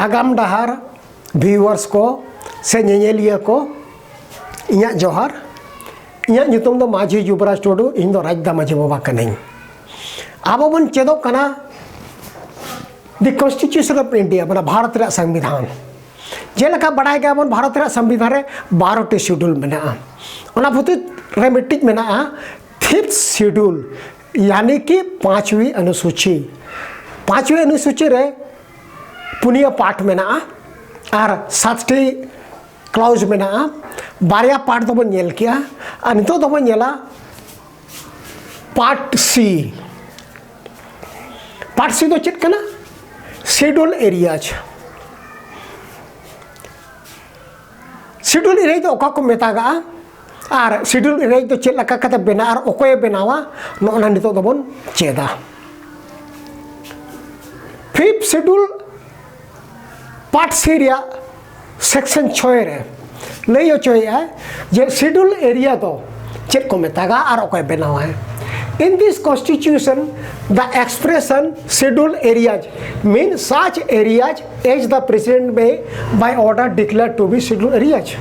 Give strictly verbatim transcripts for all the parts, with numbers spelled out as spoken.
ᱟᱜᱟᱢ ᱰᱟᱦᱟᱨ ᱵᱷᱤᱭᱩᱣᱟᱨᱥ ᱠᱚ ᱥᱮ ᱧᱮᱧᱮᱞᱤᱭᱟᱹ ᱠᱚ, ᱤᱧᱟᱹᱜ ᱡᱚᱦᱟᱨ᱾ ᱤᱧᱟᱹᱜ ᱧᱩᱛᱩᱢ ᱫᱚ ᱢᱟᱹᱡᱷᱤ ᱡᱩᱵᱽᱨᱟᱡᱽ ᱴᱩᱰᱩ᱾ ᱤᱧ ᱫᱚ ᱨᱟᱡᱽᱫᱟ ᱢᱟᱹᱡᱷᱤ ᱵᱟᱵᱟ ᱠᱟᱹᱱᱟᱹᱧ᱾ ᱟᱵᱚ ᱵᱚᱱ ᱪᱮᱫᱚᱜ ᱠᱟᱱᱟ the Constitution of India, ᱢᱟᱱᱮ ᱵᱷᱟᱨᱚᱛ ᱨᱮᱭᱟᱜ ᱥᱚᱝᱵᱤᱫᱷᱟᱱ᱾ ᱡᱮᱞᱮᱠᱟ ᱵᱟᱲᱟᱭ ᱜᱮᱭᱟᱵᱚᱱ, ᱵᱷᱟᱨᱚᱛ ᱨᱮᱭᱟᱜ ᱥᱚᱝᱵᱤᱫᱷᱟᱱ ᱨᱮ ᱵᱟᱨᱚᱴᱤ ᱥᱤᱰᱩᱞ ᱢᱮᱱᱟᱜᱼᱟ᱾ ᱚᱱᱟ ᱵᱷᱤᱛᱤᱨ ᱨᱮ ᱢᱤᱫᱴᱤᱡ ᱢᱮᱱᱟᱜᱼᱟ ᱯᱷᱤᱯᱛᱷ ᱥᱤᱰᱩᱞ, ᱭᱟᱱᱤ ᱠᱤ ᱯᱟᱸᱪᱣᱤ ᱚᱱᱩᱥᱩᱪᱤ᱾ ᱯᱟᱸᱪᱣᱤ ᱚᱱᱩᱥᱩᱪᱤ ᱨᱮ ᱯᱩᱱᱭᱟᱹ ᱯᱟᱴ ᱢᱮᱱᱟᱜᱼᱟ ᱟᱨ ᱥᱟᱛᱴᱤ ᱠᱞᱟᱩᱡᱽ ᱢᱮᱱᱟᱜᱼᱟ᱾ ᱵᱟᱨᱭᱟ ᱯᱟᱴ ᱫᱚᱵᱚᱱ ᱧᱮᱞ ᱠᱮᱜᱼᱟ, ᱟᱨ ᱱᱤᱛᱚᱜ ᱫᱚᱵᱚᱱ ᱧᱮᱞᱟ ᱯᱟᱴ ᱥᱤ᱾ ᱯᱟᱴ ᱥᱤ ᱫᱚ ᱪᱮᱫ ᱠᱟᱱᱟ? ᱥᱤᱰᱩᱞ ᱮᱨᱤᱭᱟᱡᱽ᱾ ᱥᱤᱰᱩᱞ ᱮᱨᱤᱭᱟ ᱫᱚ ᱚᱠᱟ ᱠᱚ ᱢᱮᱛᱟᱜᱟᱜᱼᱟ ᱟᱨ ᱥᱤᱰᱩᱞ ᱮᱨᱤᱭᱟ ᱫᱚ ᱪᱮᱫ ᱞᱮᱠᱟ ᱠᱟᱛᱮ ᱵᱮᱱᱟᱜᱼᱟ ᱟᱨ ᱚᱠᱚᱭᱮ ᱵᱮᱱᱟᱣᱟ, ᱱᱚᱜᱼᱚ ᱱᱟ ᱱᱤᱛᱚᱜ ᱫᱚᱵᱚᱱ ᱪᱮᱫᱟ᱾ ᱯᱷᱤᱯᱛᱷ ᱥᱤᱰᱩᱞ ᱯᱟᱴ ᱥᱤ ᱨᱮᱭᱟᱜ ᱥᱮᱠᱥᱚᱱ ᱪᱷᱚᱭ ᱨᱮ ᱞᱟᱹᱭ ᱦᱚᱪᱚᱭᱮᱫᱼᱟ ᱡᱮ ᱥᱤᱰᱩᱞ ᱮᱨᱤᱭᱟ ᱫᱚ ᱪᱮᱫ ᱠᱚ ᱢᱮᱛᱟᱜᱟ ᱟᱨ ᱚᱠᱚᱭ ᱵᱮᱱᱟᱣᱟᱭ᱾ In this constitution, the expression scheduled areas mean such areas as the president may by order declare to be scheduled areas.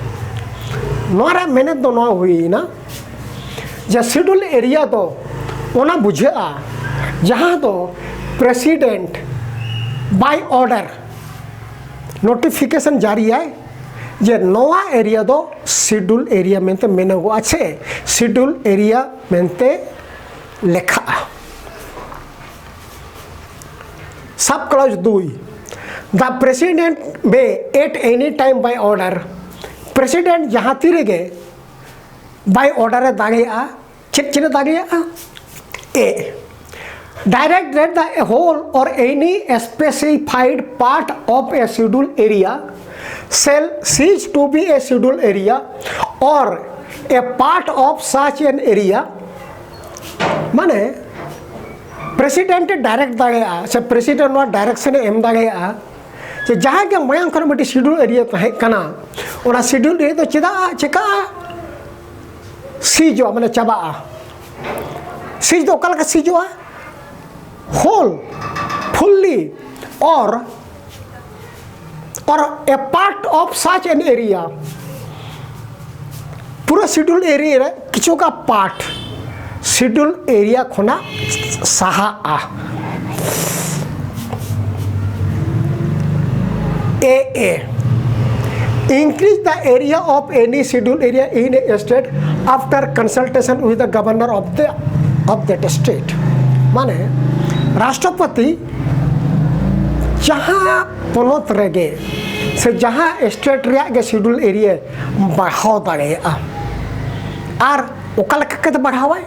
ᱱᱚᱣᱟ ᱨᱮᱭᱟᱜ ᱢᱮᱱᱮᱫ ᱫᱚ ᱱᱚᱣᱟ ᱦᱩᱭᱮᱱᱟ ᱡᱮ ᱥᱤᱰᱩᱞ ᱮᱨᱤᱭᱟ ᱫᱚ ᱚᱱᱟ ᱵᱩᱡᱷᱟᱹᱜᱼᱟ ᱡᱟᱦᱟᱸ ᱫᱚ president by order notification ᱡᱟᱹᱨᱤᱭᱟᱭ ᱡᱮ ᱱᱚᱣᱟ ᱮᱨᱤᱭᱟ ᱫᱚ ᱥᱤᱰᱩᱞ ᱮᱨᱤᱭᱟ ᱢᱮᱱᱛᱮ ᱢᱮᱱᱚᱜᱚᱜᱼᱟ ᱥᱮ ᱥᱤᱰᱩᱞ ᱮᱨᱤᱭᱟ ᱢᱮᱱᱛᱮ ᱞᱮᱠᱷᱟᱜᱼᱟ᱾ Sub clause ᱫᱩᱭ, the president may at any time by order, president ᱡᱟᱦᱟᱸ ᱛᱤ ᱨᱮᱜᱮ by order ᱮ ᱫᱟᱲᱮᱭᱟᱜᱼᱟ᱾ ᱪᱮᱫ ᱪᱮᱫ ᱮ ᱫᱟᱲᱮᱭᱟᱜᱼᱟ? A, direct that the whole or any specified part of a scheduled area shall cease to be a scheduled area or a part of such an area. ᱢᱟᱱᱮ president ᱮ direct ᱫᱟᱲᱮᱭᱟᱜᱼᱟ ᱥᱮ president ᱱᱚᱣᱟ direction ᱮ ᱮᱢ ᱫᱟᱲᱮᱭᱟᱜᱼᱟ ᱡᱮ ᱡᱟᱦᱟᱸ ᱜᱮ ᱢᱟᱭᱟᱝ ᱠᱷᱚᱱ ᱢᱤᱫᱴᱤᱡ scheduled area ᱛᱟᱦᱮᱸ ᱠᱟᱱᱟ, ᱚᱱᱟ scheduled area ᱫᱚ ᱪᱮᱫᱟᱜ ᱪᱮᱠᱟᱜᱼᱟ? ᱥᱤᱡᱚᱜᱼᱟ, ᱢᱟᱱᱮ ᱪᱟᱵᱟᱜᱼᱟ᱾ ᱥᱤᱡ ᱫᱚ ᱚᱠᱟ ᱞᱮᱠᱟ ᱥᱤᱡᱚᱜᱼᱟ? Whole, fully or or a part of such an area, ᱯᱩᱨᱟᱹ schedule area ᱨᱮ ᱠᱤᱪᱷᱩ ᱜᱟᱱ part schedule area ᱠᱷᱚᱱᱟᱜ ᱥᱟᱦᱟᱜᱼᱟ᱾ A A, increase the area of any schedule area in a state after consultation with the governor of the of that state. ᱢᱟᱱᱮ ᱨᱟᱥᱴᱨᱚᱯᱚᱛᱤ ᱡᱟᱦᱟᱸ ᱯᱚᱱᱚᱛ ᱨᱮᱜᱮ ᱥᱮ ᱡᱟᱦᱟᱸ state ᱨᱮᱭᱟᱜ ᱜᱮ schedule area ᱵᱟᱲᱦᱟᱣ ᱫᱟᱲᱮᱭᱟᱜᱼᱟ᱾ ᱟᱨ ᱚᱠᱟ ᱞᱮᱠᱟ ᱠᱟᱛᱮ ᱵᱟᱲᱦᱟᱣᱟᱭ?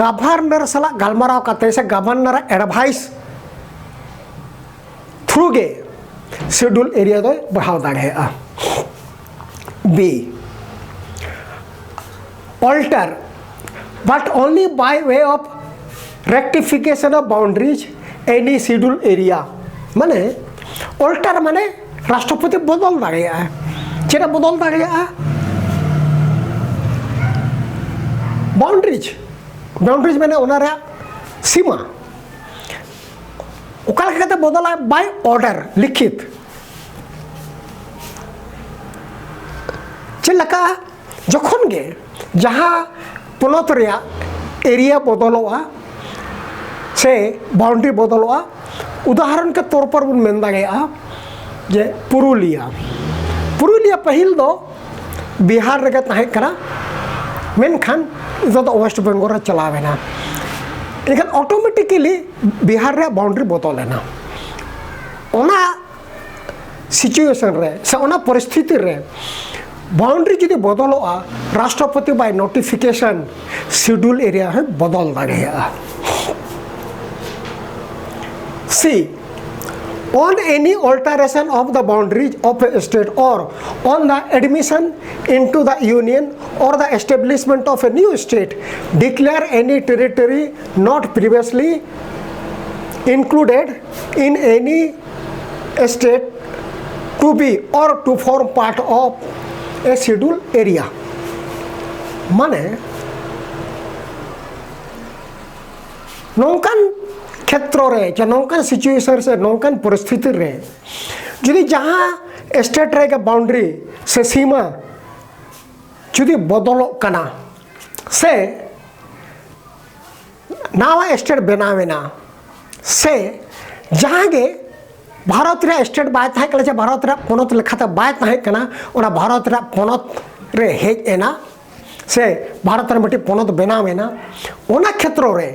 Governor ᱥᱟᱞᱟᱜ ᱜᱟᱞᱢᱟᱨᱟᱣ ᱠᱟᱛᱮ ᱥᱮ governor advice through ᱜᱮ schedule area ᱫᱚᱭ ᱵᱟᱲᱦᱟᱣ ᱫᱟᱲᱮᱭᱟᱜᱼᱟ᱾ B, alter, but only by way of rectification of boundaries any schedule area. ᱢᱟᱱᱮ alter ᱢᱟᱱᱮ ᱨᱟᱥᱴᱨᱚᱯᱚᱛᱤ ᱵᱚᱫᱚᱞ ᱫᱟᱲᱮᱭᱟᱜᱼᱟ᱾ ᱪᱮᱫ ᱮ ᱵᱚᱫᱚᱞ ᱫᱟᱲᱮᱭᱟᱜᱼᱟ? Boundaries, boundaries ᱢᱟᱱᱮ ᱚᱱᱟ ᱨᱮᱭᱟᱜ ᱥᱤᱢᱟ᱾ ᱚᱠᱟ ᱞᱮᱠᱟ ᱠᱟᱛᱮ ᱵᱚᱫᱚᱞᱟᱭ? By order, ᱞᱤᱠᱷᱤᱛ᱾ ᱪᱮᱫ ᱞᱮᱠᱟ? ᱡᱚᱠᱷᱚᱱ ᱜᱮ ᱡᱟᱦᱟᱸ ᱯᱚᱱᱚᱛ ᱨᱮᱭᱟᱜ area ᱵᱚᱫᱚᱞᱚᱜᱼᱟ ᱥᱮ boundary ᱵᱚᱫᱚᱞᱚᱜᱼᱟ, ᱩᱫᱟᱦᱚᱨᱚᱱ ᱠᱮ ᱛᱚᱨ ᱯᱚᱨ ᱵᱚᱱ ᱢᱮᱱ ᱫᱟᱲᱮᱭᱟᱜᱼᱟ ᱡᱮ ᱯᱩᱨᱩᱞᱤᱭᱟ᱾ ᱯᱩᱨᱩᱞᱤᱭᱟ ᱯᱟᱹᱦᱤᱞ ᱫᱚ ᱵᱤᱦᱟᱨ ᱨᱮᱜᱮ ᱛᱟᱦᱮᱸ ᱠᱟᱱᱟ, ᱢᱮᱱᱠᱷᱟᱱ ᱱᱤᱛᱚᱜ ᱫᱚ West Bengal ᱨᱮ ᱪᱟᱞᱟᱣ ᱮᱱᱟ᱾ ᱮᱱᱠᱷᱟᱱ automatically ᱵᱤᱦᱟᱨ ᱨᱮᱭᱟᱜ boundary ᱵᱚᱫᱚᱞ ᱮᱱᱟ᱾ ᱚᱱᱟ situation ᱨᱮ ᱥᱮ ᱚᱱᱟ ᱯᱚᱨᱤᱥᱛᱷᱤᱛᱤ ᱨᱮ boundary ᱡᱩᱫᱤ ᱵᱚᱫᱚᱞᱚᱜᱼᱟ, ᱨᱟᱥᱴᱨᱚᱯᱚᱛᱤ by notification schedule area ᱦᱚᱸ ᱵᱚᱫᱚᱞ ᱫᱟᱲᱮᱭᱟᱜᱼᱟ᱾ C, on any alteration of the boundaries of a state or on the admission into the union or the establishment of a new state, declare any territory not previously included in any state to be or to form part of a schedule area. ᱢᱟᱱᱮ ᱱᱚᱝᱠᱟᱱ ᱠᱷᱮᱛᱨᱚ ᱨᱮ ᱪᱮ ᱱᱚᱝᱠᱟᱱ situation ᱥᱮ ᱱᱚᱝᱠᱟᱱ ᱯᱚᱨᱤᱥᱛᱷᱤᱛᱤ ᱨᱮ ᱡᱩᱫᱤ ᱡᱟᱦᱟᱸ ᱥᱴᱮᱴ ᱨᱮᱜᱮ ᱵᱟᱣᱩᱱᱰᱟᱨᱤ ᱥᱮ ᱥᱤᱢᱟᱹ ᱡᱩᱫᱤ ᱵᱚᱫᱚᱞᱚᱜ ᱠᱟᱱᱟ ᱥᱮ ᱱᱟᱣᱟ ᱥᱴᱮᱴ ᱵᱮᱱᱟᱣ ᱮᱱᱟ ᱥᱮ ᱡᱟᱦᱟᱸ ᱜᱮ ᱵᱷᱟᱨᱚᱛ ᱨᱮᱭᱟᱜ ᱥᱴᱮᱴ ᱵᱟᱭ ᱛᱟᱦᱮᱸ ᱠᱟᱱᱟ ᱥᱮ ᱵᱷᱟᱨᱚᱛ ᱨᱮᱭᱟᱜ ᱯᱚᱱᱚᱛ ᱞᱮᱠᱟᱛᱮ ᱵᱟᱭ ᱛᱟᱦᱮᱸ ᱠᱟᱱᱟ, ᱚᱱᱟ ᱵᱷᱟᱨᱚᱛ ᱨᱮᱭᱟᱜ ᱯᱚᱱᱚᱛ ᱨᱮ ᱦᱮᱡ ᱮᱱᱟ ᱥᱮ ᱵᱷᱟᱨᱚᱛ ᱨᱮ ᱢᱤᱫᱴᱤᱡ ᱯᱚᱱᱚᱛ ᱵᱮᱱᱟᱣ ᱮᱱᱟ, ᱚᱱᱟ ᱠᱷᱮᱛᱨᱚ ᱨᱮ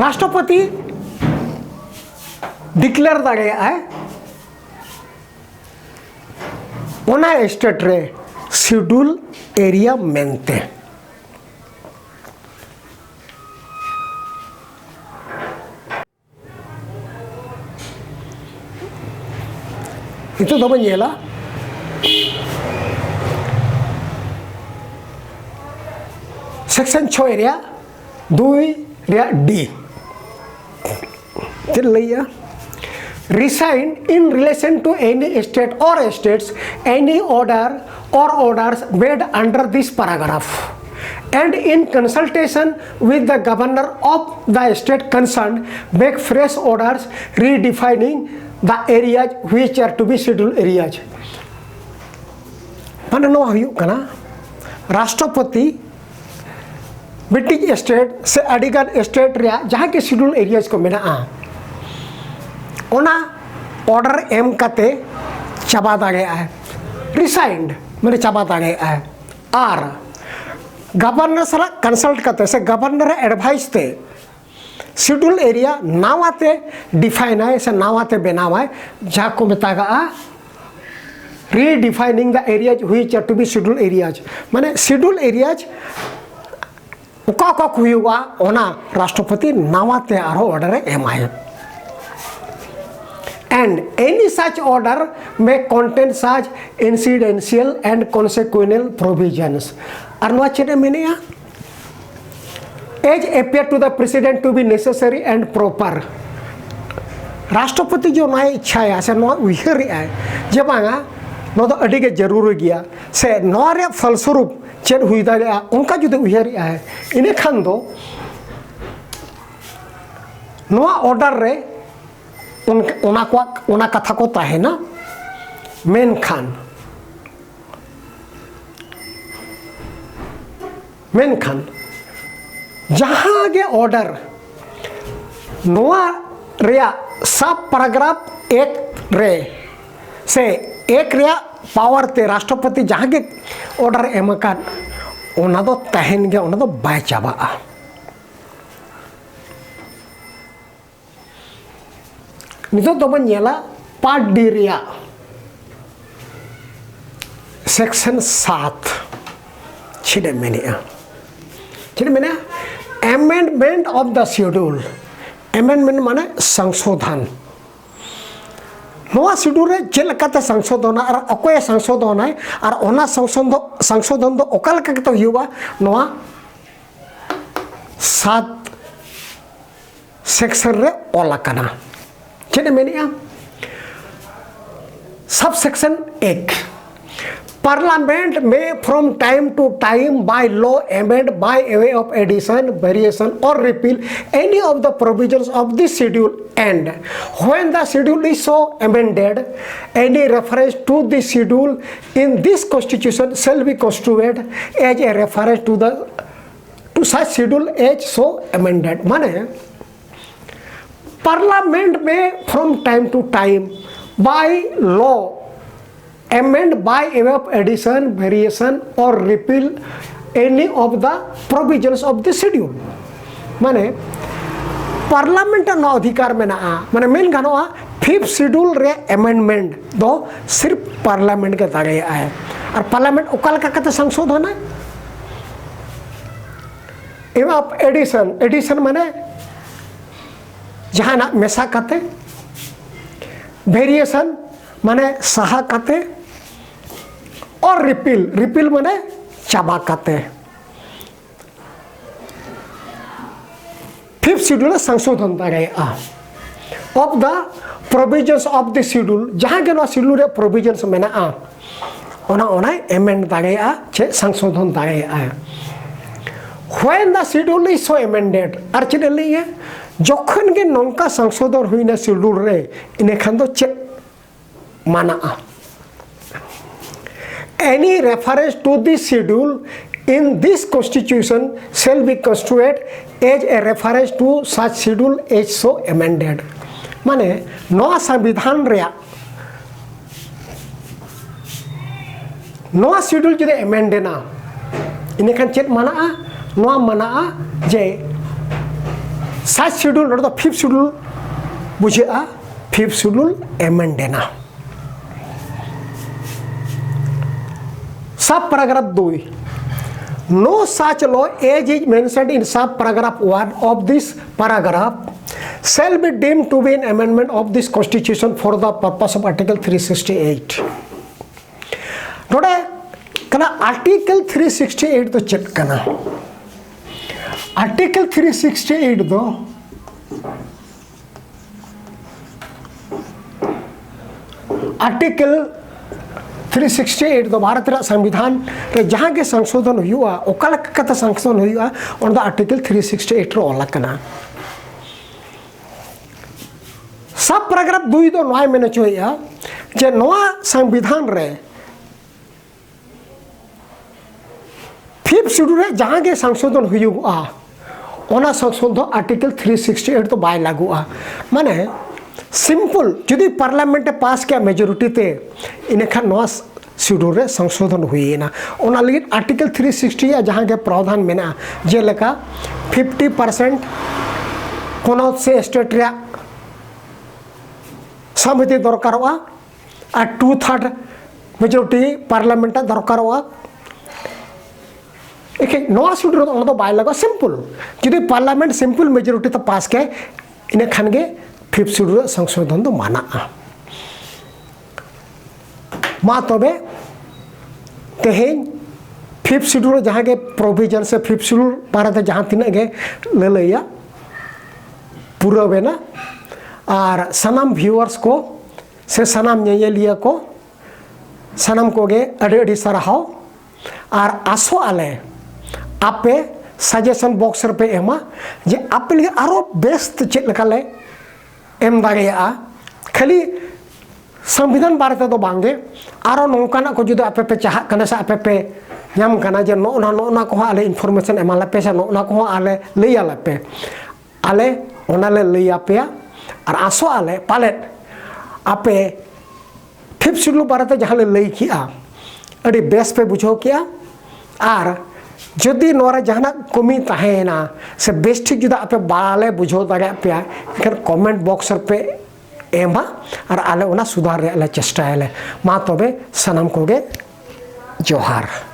ᱨᱟᱥᱴᱨᱚᱯᱚᱛᱤ ᱰᱤᱠᱞᱮᱭᱟᱨ ᱫᱟᱲᱮᱭᱟᱜᱼᱟᱭ ᱚᱱᱟ ᱥᱴᱮᱴ ᱨᱮ ᱥᱤᱰᱩᱞ ᱮᱨᱤᱭᱟ ᱢᱮᱱᱛᱮ᱾ ᱱᱤᱛᱚᱜ ᱫᱚᱵᱚᱱ ᱧᱮᱞᱟ ᱥᱮᱠᱥᱚᱱ ᱪᱷᱚᱭ ᱨᱮᱭᱟᱜ ᱫᱩᱭ ᱨᱮᱭᱟᱜ ᱰᱤ᱾ ᱪᱮᱫ ᱞᱟᱹᱭᱟ? Resign in relation to any state or states, any order or orders made under this paragraph, and in consultation with the governor of the state concerned, make fresh orders redefining the areas which are to be scheduled areas. ᱢᱟᱱᱮ ᱱᱚᱣᱟ ᱦᱩᱭᱩᱜ ᱠᱟᱱᱟ ᱨᱟᱥᱴᱨᱚᱯᱚᱛᱤ ᱢᱤᱫᱴᱤᱡ state ᱥᱮ ᱟᱹᱰᱤᱜᱟᱱ state ᱨᱮᱭᱟᱜ ᱡᱟᱦᱟᱸ ᱜᱮ ᱥᱤᱰᱩᱞ ᱮᱨᱤᱭᱟᱡᱽ ᱠᱚ ᱢᱮᱱᱟᱜᱼᱟ, ᱚᱱᱟ ᱚᱰᱟᱨ ᱮᱢ ᱠᱟᱛᱮ ᱪᱟᱵᱟ ᱫᱟᱲᱮᱭᱟᱜᱼᱟᱭ, ᱨᱤᱥᱟᱭᱤᱱᱰ ᱢᱟᱱᱮ ᱪᱟᱵᱟ ᱫᱟᱲᱮᱭᱟᱜᱼᱟᱭ᱾ ᱟᱨ ᱜᱚᱵᱷᱚᱨᱱᱚᱨ ᱥᱟᱞᱟᱜ ᱠᱚᱱᱥᱟᱞᱴ ᱠᱟᱛᱮ ᱥᱮ ᱜᱚᱵᱷᱚᱨᱱᱚᱨ ᱮᱰᱵᱷᱟᱭᱤᱥ ᱛᱮ ᱥᱤᱰᱩᱞ ᱮᱨᱤᱭᱟ ᱱᱟᱣᱟ ᱛᱮ ᱰᱤᱯᱷᱟᱭᱤᱱᱟᱭ ᱥᱮ ᱱᱟᱣᱟ ᱛᱮ ᱵᱮᱱᱟᱣᱟᱭ, ᱡᱟᱦᱟᱸ ᱠᱚ ᱢᱮᱛᱟᱜᱟᱜᱼᱟ redefining the areas which are to be scheduled areas, ᱢᱟᱱᱮ ᱥᱤᱰᱩᱞ ᱮᱨᱤᱭᱟᱡᱽ ᱚᱠᱟ ᱚᱠᱟ ᱠᱚ ᱦᱩᱭᱩᱜᱼᱟ, ᱚᱱᱟ ᱨᱟᱥᱴᱨᱚᱯᱚᱛᱤ ᱱᱟᱣᱟ ᱛᱮ ᱟᱨᱦᱚᱸ ᱚᱰᱟᱨ ᱮ ᱮᱢᱟᱭ᱾ And any such order may contain such incidental and consequential provisions. ᱟᱨ ᱱᱚᱣᱟ ᱪᱮᱫ ᱮ ᱢᱮᱱᱮᱜᱼᱟ? As appear to the president to be necessary and proper. ᱨᱟᱥᱴᱨᱚᱯᱚᱛᱤ ᱡᱮ ᱱᱚᱣᱟᱭ ᱤᱪᱪᱷᱟᱭᱟ ᱥᱮ ᱱᱚᱣᱟ ᱩᱭᱦᱟᱹᱨᱮᱜᱼᱟᱭ ᱡᱮ ᱵᱟᱝᱟ, ᱱᱚᱣᱟ ᱫᱚ ᱟᱹᱰᱤ ᱜᱮ ᱡᱟᱹᱨᱩᱨᱤ ᱜᱮᱭᱟ ᱥᱮ ᱱᱚᱣᱟ ᱨᱮᱭᱟᱜ ᱯᱷᱚᱞᱥᱚᱨᱩᱯ ᱪᱮᱫ ᱦᱩᱭ ᱫᱟᱲᱮᱭᱟᱜᱼᱟ, ᱚᱱᱠᱟ ᱡᱩᱫᱤ ᱩᱭᱦᱟᱹᱨᱮᱜᱼᱟᱭ, ᱤᱱᱟᱹ ᱠᱷᱟᱱ ᱫᱚ ᱱᱚᱣᱟ ᱚᱨᱰᱟᱨ ᱨᱮ ᱚᱱ- ᱚᱱᱟ ᱠᱚᱣᱟᱜ ᱚᱱᱟ ᱠᱟᱛᱷᱟ ᱠᱚ ᱛᱟᱦᱮᱱᱟ᱾ ᱢᱮᱱᱠᱷᱟᱱ ᱢᱮᱱᱠᱷᱟᱱ ᱡᱟᱦᱟᱸ ᱜᱮ ᱚᱨᱰᱟᱨ ᱱᱚᱣᱟ ᱨᱮᱭᱟᱜ ᱥᱟᱵ ᱯᱟᱨᱟᱜᱨᱟᱯᱷ ᱮᱠ ᱨᱮ ᱥᱮ ᱮᱠ ᱨᱮᱭᱟᱜ ᱯᱟᱣᱟᱨ ᱛᱮ ᱨᱟᱥᱴᱨᱚᱯᱚᱛᱤ ᱡᱟᱦᱟᱸ ᱜᱮ ᱚᱨᱰᱟᱨ ᱮᱢ ᱟᱠᱟᱫ, ᱚᱱᱟ ᱫᱚ ᱛᱟᱦᱮᱱ ᱜᱮᱭᱟ, ᱚᱱᱟ ᱫᱚ ᱵᱟᱭ ᱪᱟᱵᱟᱜᱼᱟ᱾ ᱱᱤᱛᱚᱜ ᱫᱚᱵᱚᱱ ᱧᱮᱞᱟ ᱯᱟᱨᱴ ᱰᱤ ᱨᱮᱭᱟᱜ ᱥᱮᱠᱥᱚᱱ ᱥᱟᱛ ᱪᱮᱫ ᱮ ᱢᱮᱱᱮᱜᱼᱟ? ᱪᱮᱫ ᱮ ᱢᱮᱱᱮᱜᱼᱟ? Amendment of the schedule. Amendment ᱢᱟᱱᱮ ᱥᱚᱝᱥᱳᱫᱷᱚᱱ᱾ ᱱᱚᱣᱟ ᱥᱤᱰᱩᱞ ᱨᱮ ᱪᱮᱫ ᱞᱮᱠᱟᱛᱮ ᱥᱚᱝᱥᱳᱫᱷᱚᱱᱟ ᱟᱨ ᱚᱠᱚᱭᱮ ᱥᱚᱝᱥᱳᱫᱷᱚᱱᱟᱭ ᱟᱨ ᱚᱱᱟ ᱥᱚᱝᱥᱳᱫᱷᱚᱱ ᱫᱚ ᱚᱠᱟ ᱞᱮᱠᱟ ᱠᱟᱛᱮ ᱦᱩᱭᱩᱜᱼᱟ, ᱱᱚᱣᱟ ᱥᱟᱛ ᱥᱮᱠᱥᱚᱱ ᱨᱮ ᱚᱞ ᱟᱠᱟᱱᱟ᱾ ᱪᱮᱫ ᱮ ᱢᱮᱱᱮᱜᱼᱟ? ᱥᱟᱵ ᱥᱮᱠᱥᱚᱱ ᱮᱠ, Parliament may from time to time by law amend by way of addition, variation or repeal any of the provisions of this schedule, and when the schedule is so amended, any reference to this schedule in this constitution shall be construed as a reference to the to such schedule as so amended. মানে, Parliament may from time to time by law amend by way of addition, variation or repeal any of the provisions of the schedule. ᱢᱟᱱᱮ parliament ᱨᱮᱱᱟᱜ ᱚᱫᱷᱤᱠᱟᱨ ᱢᱮᱱᱟᱜᱼᱟ, ᱢᱟᱱᱮ ᱢᱮᱱ ᱜᱟᱱᱚᱜᱼᱟ fifth schedule ᱨᱮ amendment ᱫᱚ ᱥᱤᱨᱯ parliament ᱜᱮ ᱫᱟᱲᱮᱭᱟᱜᱼᱟᱭ᱾ ᱟᱨ ᱯᱟᱨᱞᱟᱢᱮᱱᱴ ᱚᱠᱟ ᱞᱮᱠᱟ ᱠᱟᱛᱮ ᱥᱚᱝᱥᱳᱫᱷᱚᱱᱟᱭ? ᱮᱢ ᱟᱯ ᱮᱰᱤᱥᱚᱱ, ᱮᱰᱤᱥᱚᱱ ᱢᱟᱱᱮ ᱡᱟᱦᱟᱱᱟᱜ ᱢᱮᱥᱟ ᱠᱟᱛᱮ, ᱵᱷᱮᱨᱤᱭᱮᱥᱚᱱ ᱢᱟᱱᱮ ᱥᱟᱦᱟ ᱠᱟᱛᱮ, ᱚᱨ ᱨᱤᱯᱤᱞ, ᱨᱤᱯᱤᱞ ᱢᱟᱱᱮ ᱪᱟᱵᱟ ᱠᱟᱛᱮ᱾ ᱯᱷᱤᱯᱛᱷ ᱥᱤᱰᱩᱞ ᱮ ᱥᱚᱝᱥᱳᱫᱷᱚᱱ ᱫᱟᱲᱮᱭᱟᱜᱼᱟ᱾ Of the provisions of the schedule, ᱡᱟᱦᱟᱸ ᱜᱮ ᱱᱚᱣᱟ ᱥᱤᱰᱩᱞ ᱨᱮᱭᱟᱜ ᱯᱨᱚᱵᱷᱤᱡᱚᱱᱥ ᱢᱮᱱᱟᱜᱼᱟ, ᱚᱱᱟ ᱚᱱᱟᱭ ᱮᱢᱮᱱᱰ ᱫᱟᱲᱮᱭᱟᱜᱼᱟ ᱪᱮ ᱥᱚᱝᱥᱳᱫᱷᱚᱱ ᱫᱟᱲᱮᱭᱟᱜᱼᱟ᱾ When the schedule is so amended, ᱟᱨ ᱪᱮᱫ ᱮ ᱞᱟᱹᱭᱟ? ᱡᱚᱠᱷᱚᱱ ᱜᱮ ᱱᱚᱝᱠᱟ ᱥᱚᱝᱥᱳᱫᱷᱚᱱ ᱦᱩᱭᱱᱟ ᱥᱤᱰᱩᱞ ᱨᱮ, ᱤᱱᱟᱹ ᱠᱷᱟᱱ ᱫᱚ ᱪᱮᱫ ᱢᱟᱱᱟᱜᱼᱟ? Any reference to this schedule in this constitution shall be construed as a reference to such schedule as so amended. ᱢᱟᱱᱮ ᱱᱚᱣᱟ ᱥᱚᱝᱵᱤᱫᱷᱟᱱ ᱨᱮᱭᱟᱜ ᱱᱚᱣᱟ ᱥᱤᱰᱩᱞ ᱡᱩᱫᱤ ᱮᱢᱮᱱᱰ ᱮᱱᱟ, ᱤᱱᱟᱹᱠᱷᱟᱱ ᱪᱮᱫ ᱢᱟᱱᱟᱜᱼᱟ? ᱱᱚᱣᱟ ᱢᱟᱱᱟᱜᱼᱟ ᱡᱮ ᱥᱟᱛ ᱥᱤᱰᱩᱞ, ᱱᱚᱰᱮ ᱫᱚ ᱯᱷᱤᱯᱛᱷ ᱥᱤᱰᱩᱞ ᱵᱩᱡᱷᱟᱹᱜᱼᱟ, ᱯᱷᱤᱯᱛᱷ ᱥᱤᱰᱩᱞ ᱮᱢᱮᱱᱰ ᱮᱱᱟ᱾ Sub paragraph ᱫᱩᱭ, no such law as is mentioned in sub paragraph one of this paragraph shall be deemed to be an amendment of this constitution for the purpose of Article three sixty eight. ᱱᱚᱰᱮ ᱠᱟᱱᱟ, Article three sixty eight ᱫᱚ ᱪᱮᱫ ᱠᱟᱱᱟ? Article three sixty eight ᱫᱚ Article three sixty eight ᱫᱚ ᱵᱷᱟᱨᱚᱛ ᱨᱮᱭᱟᱜ ᱥᱚᱝᱵᱤᱫᱷᱟᱱ ᱨᱮ ᱡᱟᱦᱟᱸ ᱜᱮ ᱥᱚᱝᱥᱳᱫᱷᱚᱱ ᱦᱩᱭᱩᱜᱼᱟ, ᱚᱠᱟ ᱞᱮᱠᱟ ᱠᱟᱛᱮ ᱥᱚᱝᱥᱳᱫᱷᱚᱱ ᱦᱩᱭᱩᱜᱼᱟ, ᱚᱱᱟ ᱫᱚ Article three sixty eight ᱨᱮ ᱚᱞ ᱟᱠᱟᱱᱟ᱾ Sub paragraph ᱫᱩᱭ ᱫᱚ ᱱᱚᱣᱟᱭ ᱢᱮᱱ ᱦᱚᱪᱚᱭᱮᱫᱼᱟ ᱡᱮ ᱱᱚᱣᱟ ᱥᱚᱝᱵᱤᱫᱷᱟᱱ ᱨᱮ ᱯᱷᱤᱯᱛᱷ ᱥᱤᱰᱩᱞ ᱨᱮ ᱡᱟᱦᱟᱸ ᱜᱮ ᱥᱚᱝᱥᱳᱫᱷᱚᱱ ᱦᱩᱭᱩᱜᱼᱟ, ᱚᱱᱟ ᱥᱚᱝᱥᱳᱫᱷᱚᱱ ᱫᱚ Article three sixty eight ᱫᱚ ᱵᱟᱭ ᱞᱟᱹᱜᱩᱜᱼᱟ᱾ ᱢᱟᱱᱮ ᱥᱤᱢᱯᱚᱞ ᱡᱩᱫᱤ ᱯᱟᱨᱞᱟᱢᱮᱱᱴ ᱮ ᱯᱟᱥ ᱠᱮᱭᱟ ᱢᱮᱡᱚᱨᱤᱴᱤ ᱛᱮ, ᱤᱱᱟᱹᱠᱷᱟᱱ ᱱᱚᱣᱟ ᱥᱤᱰᱩᱞ ᱨᱮ ᱥᱚᱝᱥᱳᱫᱷᱚᱱ ᱦᱩᱭᱮᱱᱟ᱾ ᱚᱱᱟ ᱞᱟᱹᱜᱤᱫ Article three sixty ᱟᱜ ᱡᱟᱦᱟᱸ ᱜᱮ ᱯᱨᱚᱫᱷᱟᱱ ᱢᱮᱱᱟᱜᱼᱟ, ᱡᱮᱞᱮᱠᱟ ᱯᱷᱤᱯᱴᱤ ᱯᱟᱨᱥᱮᱱᱴ ᱯᱚᱱᱚᱛ ᱥᱮ ᱥᱴᱮᱴ ᱨᱮᱭᱟᱜ ᱥᱚᱢᱢᱚᱛᱤ ᱫᱚᱨᱠᱟᱨᱚᱜᱼᱟ ᱟᱨ ᱴᱩ ᱛᱷᱟᱨᱰ ᱢᱮᱡᱚᱨᱤᱴᱤ ᱯᱟᱨᱞᱟᱢᱮᱱᱴ ᱟᱜ ᱫᱚᱨᱠᱟᱨᱚᱜᱼᱟ᱾ ᱮᱠᱷᱮᱱ ᱱᱚᱣᱟ ᱥᱤᱰᱩᱞ ᱨᱮᱫᱚ ᱚᱱᱟ ᱫᱚ ᱵᱟᱭ ᱞᱟᱜᱟᱜᱼᱟ, ᱥᱤᱢᱯᱚᱞ᱾ ᱡᱩᱫᱤ ᱯᱟᱨᱞᱟᱢᱮᱱᱴ ᱥᱤᱢᱯᱚᱞ ᱢᱮᱡᱚᱨᱤᱴᱤ ᱛᱮ ᱯᱟᱥ ᱠᱮᱫ, ᱤᱱᱟᱹ ᱠᱷᱟᱱ ᱜᱮ ᱯᱷᱤᱯᱛᱷ ᱥᱤᱰᱩᱞ ᱨᱮ ᱥᱚᱝᱥᱳᱫᱷᱚᱱ ᱫᱚ ᱢᱟᱱᱟᱜᱼᱟ᱾ ᱢᱟ ᱛᱚᱵᱮ ᱛᱮᱦᱮᱧ ᱯᱷᱤᱯᱛᱷ ᱥᱤᱰᱩᱞ ᱨᱮ ᱡᱟᱦᱟᱸ ᱜᱮ ᱯᱨᱚᱵᱷᱤᱡᱚᱱ ᱥᱮ ᱯᱷᱤᱯᱛᱷ ᱥᱤᱰᱩᱞ ᱵᱟᱨᱮᱛᱮ ᱡᱟᱦᱟᱸ ᱛᱤᱱᱟᱹᱜ ᱜᱮ ᱞᱟᱹᱞᱟᱹᱭᱟ ᱯᱩᱨᱟᱹᱣ ᱮᱱᱟ᱾ ᱟᱨ ᱥᱟᱱᱟᱢ ᱵᱷᱤᱭᱩᱣᱟᱨᱥ ᱠᱚ ᱥᱮ ᱥᱟᱱᱟᱢ ᱧᱮᱧᱮᱞᱤᱭᱟᱹ ᱠᱚ, ᱥᱟᱱᱟᱢ ᱠᱚᱜᱮ ᱟᱹᱰᱤ ᱟᱹᱰᱤ ᱥᱟᱨᱦᱟᱣ᱾ ᱟᱨ ᱟᱥᱚᱜ ᱟᱞᱮ ᱟᱯᱮ ᱥᱟᱡᱮᱥᱚᱱ ᱵᱚᱠᱥ ᱨᱮᱯᱮ ᱮᱢᱟ ᱡᱮ ᱟᱯᱮ ᱞᱟᱹᱜᱤᱫ ᱟᱨᱚ ᱵᱮᱥ ᱛᱮ ᱪᱮᱫ ᱞᱮᱠᱟᱞᱮ ᱮᱢ ᱫᱟᱲᱮᱭᱟᱜᱼᱟ᱾ ᱠᱷᱟᱹᱞᱤ ᱥᱚᱝᱵᱤᱫᱷᱟᱱ ᱵᱟᱨᱮ ᱛᱮᱫᱚ ᱵᱟᱝᱜᱮ, ᱟᱨᱚ ᱱᱚᱝᱠᱟᱱᱟᱜ ᱠᱚ ᱡᱩᱫᱤ ᱟᱯᱮ ᱯᱮ ᱪᱟᱦᱟᱜ ᱠᱟᱱᱟ ᱥᱮ ᱟᱯᱮ ᱯᱮ ᱧᱟᱢ ᱠᱟᱱᱟ ᱡᱮ ᱱᱚᱜᱼᱚ ᱱᱟ ᱱᱚᱜᱼᱚ ᱱᱟ ᱠᱚᱦᱚᱸ ᱟᱞᱮ ᱤᱱᱯᱷᱚᱨᱢᱮᱥᱚᱱ ᱮᱢᱟ ᱞᱮᱯᱮ ᱥᱮ ᱱᱚᱜᱼᱚ ᱱᱟ ᱠᱚᱦᱚᱸ ᱟᱞᱮ ᱞᱟᱹᱭ ᱟᱞᱮ ᱯᱮ, ᱟᱞᱮ ᱚᱱᱟ ᱞᱮ ᱞᱟᱹᱭ ᱟᱯᱮᱭᱟ᱾ ᱟᱨ ᱟᱥᱚᱜ ᱟᱞᱮ ᱯᱟᱞᱮᱫ ᱟᱯᱮ ᱯᱷᱤᱯᱛᱷ ᱥᱤᱰᱩᱞ ᱵᱟᱨᱮᱛᱮ ᱡᱟᱦᱟᱸ ᱞᱮ ᱞᱟᱹᱭ ᱠᱮᱜᱼᱟ, ᱟᱹᱰᱤ ᱵᱮᱥ ᱯᱮ ᱵᱩᱡᱷᱟᱹᱣ ᱠᱮᱜᱼᱟ᱾ ᱟᱨ ᱡᱩᱫᱤ ᱱᱚᱣᱟ ᱨᱮ ᱡᱟᱦᱟᱱᱟᱜ ᱠᱚᱢᱤ ᱛᱟᱦᱮᱸᱭᱮᱱᱟ ᱥᱮ ᱵᱮᱥ ᱴᱷᱤᱠ ᱡᱩᱫᱤ ᱟᱯᱮ ᱵᱟᱞᱮ ᱵᱩᱡᱷᱟᱹᱣ ᱫᱟᱲᱮᱭᱟᱜ ᱯᱮᱭᱟ, ᱮᱱᱠᱷᱟᱱ ᱠᱚᱢᱮᱱᱴ ᱵᱚᱠᱥ ᱨᱮᱯᱮ ᱮᱢᱟ ᱟᱨ ᱟᱞᱮ ᱚᱱᱟ ᱥᱩᱫᱷᱟᱨ ᱨᱮᱭᱟᱜ ᱞᱮ ᱪᱮᱥᱴᱟᱭᱟᱞᱮ᱾ ᱢᱟ ᱛᱚᱵᱮ ᱥᱟᱱᱟᱢ ᱠᱚᱜᱮ ᱡᱚᱦᱟᱨ᱾